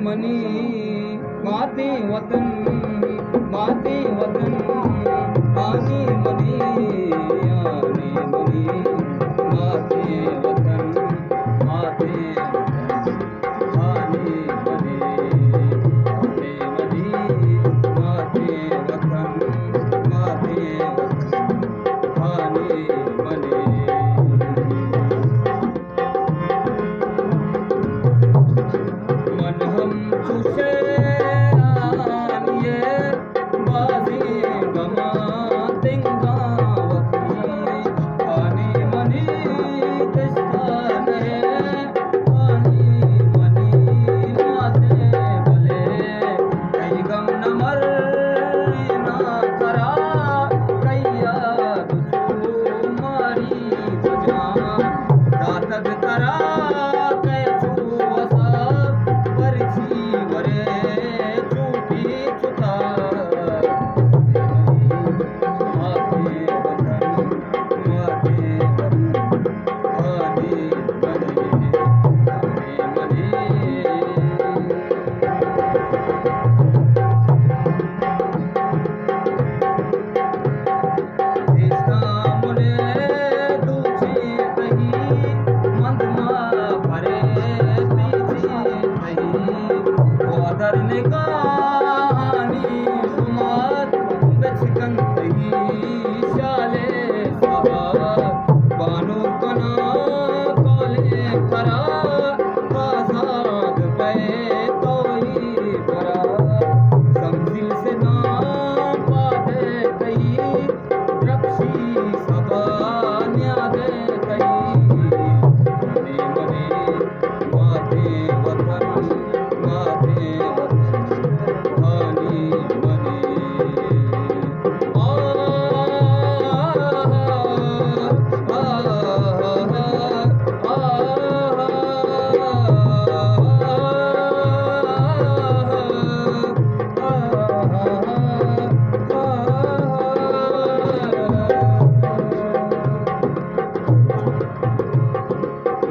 منی ماتیں وطن، ماتیں وطن، ہانی منی، ہانی منی، ماتیں وطن، ماتیں وطن، ہانی منی، ہانی منی، ماتیں وطن، ماتیں وطن، ہانی منی۔ من ہم چو شیرانی ء بازیں گماں تنگاں وتی، ہانی منی دشتان ء، ہانی منی ناز ء، بلے تئی گم نہ مریناں ترا، کئی یاد چو ماری تو جان داتگ ترا، کئے چو وسا پرچی ورے چوٹی چتا۔ ماتے وطن، ماتے وطن، ہانی منی، ہانی منی۔ آزاد بئے توئی برا، زمزیل سے نام پادے تئی، درپشی سبا نیادے تئی۔ منی، منی ماتے وطن، ماتے وطن، ہانی منی۔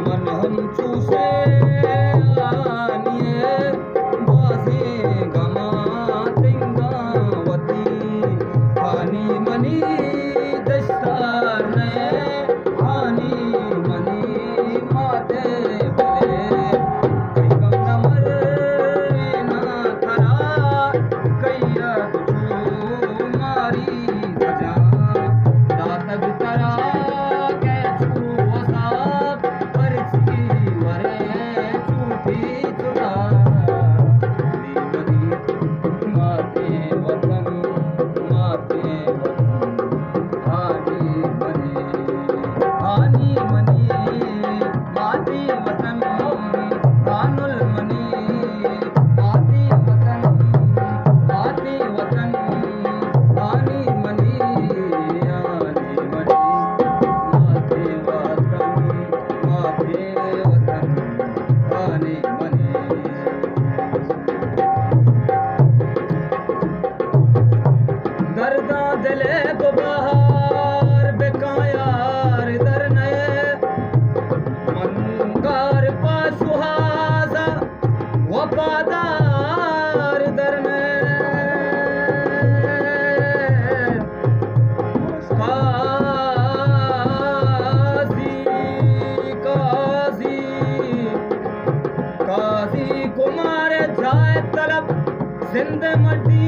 من ہم چو شیرانی ء بازیں گماں تنگاں وتی، ہانی منی دشتان ء، ہانی منی مات ء، بلے کئی گم نہ مریناں ترا، کئی یاد چو ماری بجا داتگ ترا، کئے چو وسا پرچی ورے چوٹی چنا۔ ہانی منی ماتے وطن، ماتے وطن، ہانی منی، ہانی منی ماتے وطن، ہانل منی ماتے وطن، ماتے وطن، ہانی منی، ہانی منی ماتے وطن، ماتے وطن، ہانی منی۔ درداں دل ء گبار بکاں یار در نئے، من گار پہ شوہازاں وپادار در نئے۔ قاضی، قاضی، قاضی کمار جائے طلب زند مٹی